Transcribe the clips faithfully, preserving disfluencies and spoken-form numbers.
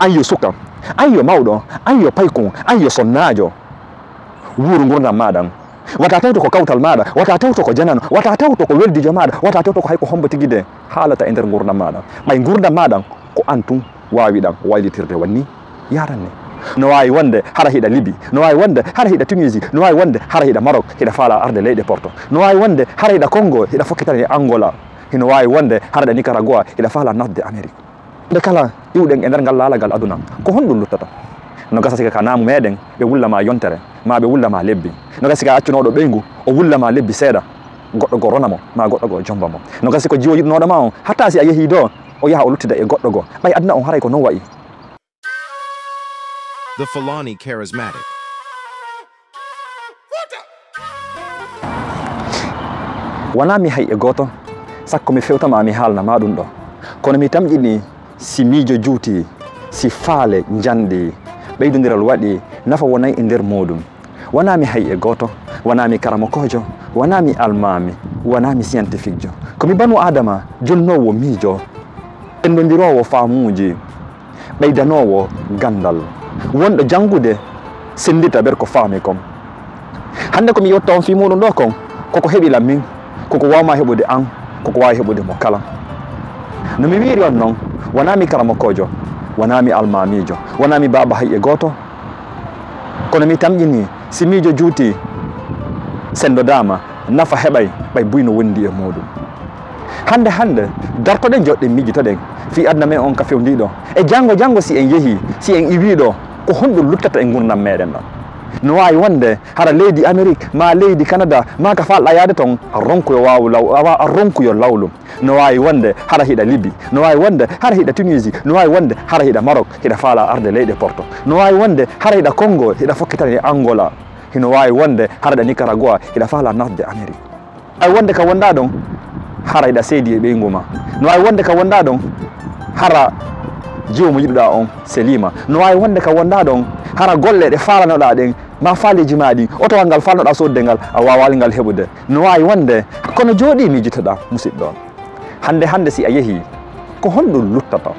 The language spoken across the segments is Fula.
An yo suka, an yo mawɗo, an yo paykun, an yo sonnaajo. Wuuru ngurndan maaɗan. Wata tawto ko kawtal maaɗa, wata tawto ko janano, wata tawto ko weldijo maaɗa, wata tawto ko hay ko hombo tigi de haalata e nder ngurndan maaɗa. Ɓay ngurndan maaɗan ko an tun waawi ɗan waylitirde wanni yaranni. No waawi wonde hara hiɗa Libi, no waawi wonde hara hiɗa Tunisie, no waawi wonde hara hiɗa Maroc, hiɗa faala arde leyɗe Porto. No waawi wonde hara hiɗa Congo, hiɗa fokkitani Angola. Hino waawi wonde hara hiɗa Nicaragua, hiɗa faala nasde Amérique. Nde kala iwɗen e nder ngal laalagal aduna, ko honɗum luttata? No gasa sika ka naamu meɗen, ɓe wulla ma yontere, ma ɓe wulla ma lebbi. No gasa sika accunooɗo ɓeyngu, o wulla ma lebbi seeɗa, goɗɗo goo rona mo, ma goɗɗo goo jomba mo. No gasa siko jiwo yiɗunooɗo ma on, hatta si a yehii doo, o yaha o luttida e goɗɗo goo. Ɓay aduna on haray ko non wa'i. The Fulani Charismatic. Wanaa mi hay e gooto, sakko mi fewta ma mi haalna ma ɗum ɗo. Kono mi tamƴini si miijo juuti, si faale njanɗi, ɓeydondiral waɗi, nafa wonay e nder muuɗum. Wanaa mi hay e gooto, wanaa mi karamokoojo, wanaa mi almaami, wanaa mi siyantifikjo. Ko mi banu Aadama jonnoowo miijo, ɓeydondiroowo faamuuji. Ɓeydanoowo ganndal, wonɗo janngude, senndita nder ko faami kon. Hannde ko mi yewta on fii muuɗum ɗoo kon, koko heɓi lan min, koko waawma heɓude an, koko waawi heɓude mo kala. No mi wiiri on non, wanaa mi karamokoojo, wanaa mi almaamiijo, wanaa mi baaba hay e gooto. Kono mi tamƴini, si miijo juuti, senndodaama, nafa heɓay, ɓay buy no wondi e muuɗum. Hannde hannde, dartoɗen joɗɗen miijitoɗen fii aduna men on ka fewndiiɗo. E janngo janngo si en yehii, si en iwii ɗoo, ko honɗum luttata e ngurndan meɗen ɗan? No waawi wonde hara leydi Amérique, maa leydi Canada, maa ka faalɗaa yaade ton, a ronkuyo waawu law-, a wa-, a ronkuyo lawlu. No waawi wonde hara hiɗa Libi, no waawi wonde hara hiɗa Tunisie, no waawi wonde hara hiɗa Maroc, hiɗa faalaa arde leyɗe Porto. No waawi wonde hara hiɗa Congo, hiɗa fokkitani Angola. Hino waawi wonde hara hiɗa Nicaragua, hiɗa faalaa nasde Amérique. Ay wonde ka wonɗaa ɗon, hara hiɗa seedi e ɓeyngu maa. No waawi wonde ka wonɗaa ɗon, hara jiwo mo yiɗuɗaa on seliima. No waawi wonde ka wonɗaa ɗon, hara golle ɗe faalanoɗaa ɗen, maa faaleeji maa ɗin, otowal ngal faalnoɗaa soodude ngal, a waawaali ngal heɓude. No waawi wonde, kono jooɗii miijitoɗaa, musiɗɗo. Hannde hannde si a yehii, ko honɗum luttata?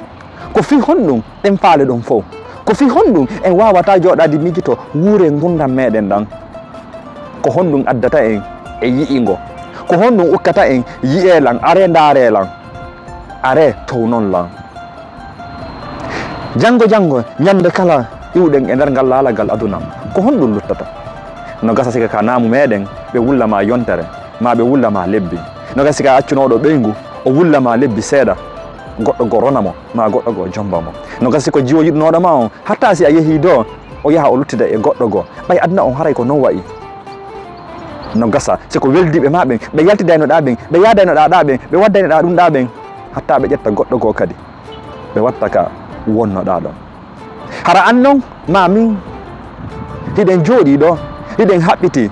Ko fii honɗum ɗen faale ɗon fow? Ko fii honɗum en waawataa jooɗaade miijito wuure ngurndan meɗen ɗan? Ko honɗum addata en e yi'ingo? Ko honɗum ukkata en yi'ee lan, aree ndaaree lan, aree townon lan? Janngo janngo, ñannde kala iwɗen e nder ngal laalagal aduna, ko honɗum luttata? No gasa sika ka naamu meɗen, ɓe wulla ma yontere, maa ɓe wulla ma lebbi. No gasa sika accunooɗo ɓeyngu, o wulla ma lebbi seeɗa, goɗɗo goo rona mo, maa goɗɗo goo jomba mo. No gasa siko jiwo yiɗunooɗo ma on, hatta si a yehii doo, o yaha o luttida e goɗɗo goo. Ɓay aduna on haray ko non wa'i. No gasa, siko weldiiɓe maa ɓen, ɓe yaltidaynoɗaa ɓen, ɓe yaadaynoɗaa ɗaa ɓen, ɓe waddaynoɗaa ɗum ɗaa ɓen, hatta ɓe ƴetta goɗɗo goo kadi, ɓe watta ka wonnoɗaa ɗon. Hara an non, maa min, hiɗen jooɗii ɗoo, hiɗen haɓɓitii.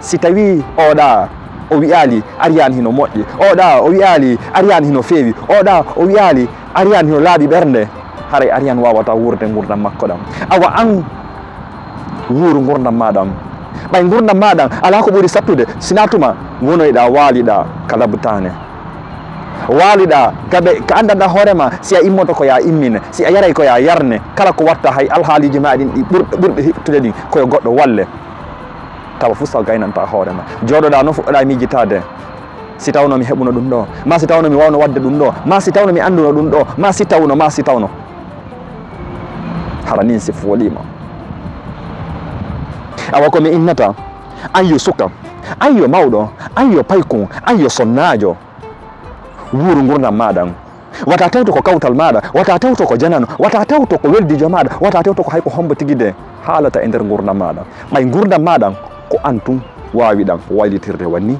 Si tawii oo ɗaa o wi'aali Ariyaan hino moƴƴi, oo ɗaa o wi'aali Ariyaan hino feewi, oo ɗaa o wi'aali Ariyaan hino laaɓi ɓernde, haray Ariyaan waawataa wuurde ngurndan makko ɗan. Awa an, wuuru ngurndan maa ɗan. Ɓay ngurndan maa ɗan alaa ko ɓuri sattude, sinaa tuma wonoyɗaa, waaliɗaa ka labutaane. Waaliɗaa gabe ka anndanɗaa hoore maa, si a immoto ko yaa immine, si a yaray ko yaa yarne, kala ko watta hay alhaaliiji maa ɗin ɗi ɓur-, ɓurɗi hiɓtude ɗin, ko yo goɗɗo walle. Tawa fuu so a gaynantaa hoore maa. Jooɗoɗaa non fuɗɗoɗaa miijitaade. Si tawno mi heɓuno ɗum ɗoo, maa si tawno mi waawno waɗde ɗum ɗoo, maa si tawno mi annduno ɗum ɗoo, maa si tawno, maa si tawno. Hara nin si fooliima. Awa ko mi innata, an yo suka, an yo mawɗo, an yo paykun, an yo sonnaajo. Wuuru ngurndan maa ɗan. Wata tawto ko kawtal maaɗa, wata tawto ko janano, wata tawto ko weldiijo maaɗa, wata tawto ko hay ko hombo tigi de haalata e nder ngurndan maa ɗan. Ɓay ngurndan maa ɗan ko an tun waawi ɗan waylitirde wanni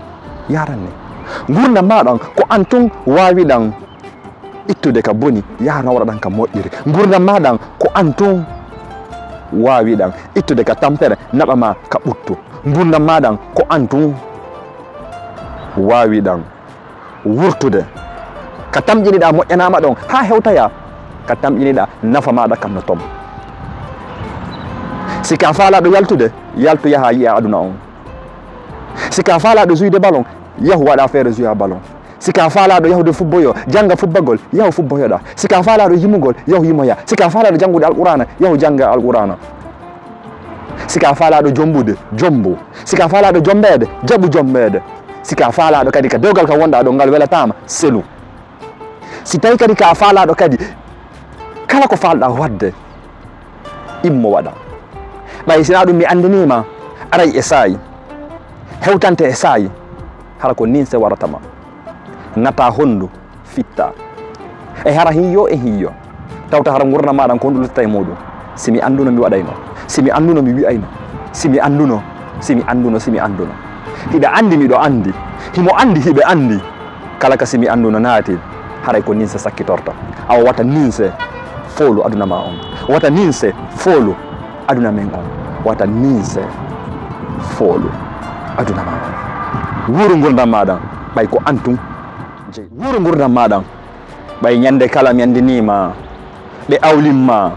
yaranni. Ngurndan maa ɗan ko an tun waawi ɗan ittude ka boni, yaha nawra ɗan ka moƴƴiri. Ngurndan maa ɗan ko an tun waawi ɗan ittude ka tampere, naɓa ma ka ɓuttu. Ngurndan maa ɗan ko an tun waawi ɗan wurtude. Ka tamƴiniɗaa moƴƴanaama ɗon haa hewtoyaa, ka tamƴiniɗaa nafa maaɗa kan no ton. Si ka faalaaɗo yaltude, yaltu yaha yi'a aduna on. Si ka faalaaɗo jouer ballon, yahu waɗa feere jouer ballon. Si ka faalaaɗo yahude fubboyo, jannga fubbagol, yahu fubboyoɗaa. Si ka faalaaɗo yimugol, yahu yimoyaa. Si ka faalaaɗo janngude Alqur'aana, yahu jannga Alqur'aana. Si ka faalaaɗo jombude, jombu. Si ka faalaaɗo jombeede, jaɓu jombeede. Si ka faalaaɗo kadi ka dewgal ka wonɗaa ɗon ngal welataama, selu. Si tawii kadi ka faalaaɗo kadi, kala ko faalɗaa waɗde, immo waɗa. Ɓay sinaa ɗum mi anndinii ma, aray e saa'i, hewtante e saa'i, hara ko ninse warata ma. Ŋataa honndu, fittaa. E hara hiyo e hiyo. Tawta hara ngurndan maaɗa ko honndu luttata e muuɗum. Si mi annduno mi waɗayno. Si mi annduno mi wi'ayno. Si mi annduno, si mi annduno, si mi annduno. Hiɗa anndi miɗo anndi. Himo anndi hiɓe anndi. Kala ka si mi annduno naati, haray ko ninse sakkitorta. Awa wata ninse foolu aduna ma on. Wata ninse foolu aduna men on. Wata ninse foolu aduna ma on. Wuuru ngurndan maaɗa, ɓay ko an tun jeyi. Wuuru ngurndan maaɗa, ɓay ñande kala mi anndinii ma, ɓe awlin ma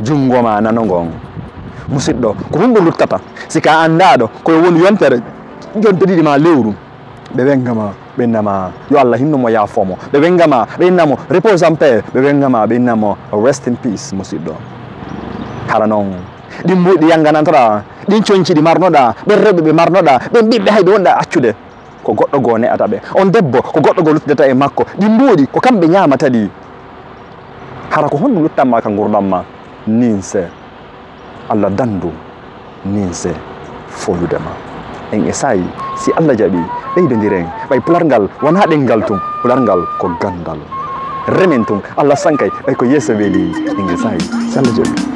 junngo ma nano ngon. Musiɗɗo, ko honɗum luttata? Si ka anndaaɗo, ko woni yontere, jonte ɗiɗi ma lewru. Ɓe wenga ma, ɓe inna ma, yo Allah hinno mo, yaafoo mo. Ɓe wenga ma, ɓe inna mo, repose en paix. Ɓe wenga ma, ɓe inna mo, rest in peace, musiɗɗo. Hara non, ɗin mbuuɗi ɗi yanganantata, ɗin conci ɗi marnoɗaa, ɓen rewɓe ɓe marnoɗaa, ɓen ɓiɓɓe hay ɓe wonɗaa accude. Ko goɗɗo goo ne'ata ɓe. On debbo, ko goɗɗo goo luttidata e makko. Ɗin mbuuɗi, ko kamɓe ñaamata ɗi. Hara ko honɗum luttan ma ka ngurndan ma? Ninse. Allah dandu ninse foolude ma. En e saa'i, si Allah jaɓi, ɓeydondiren. Ɓay pular ngal wonaa ɗemngal tun, pular ngal ko ganndal. Remen tun, Allah sankay, ɓay ko yeeso weli. En e saa'i, si Allah jaɓi.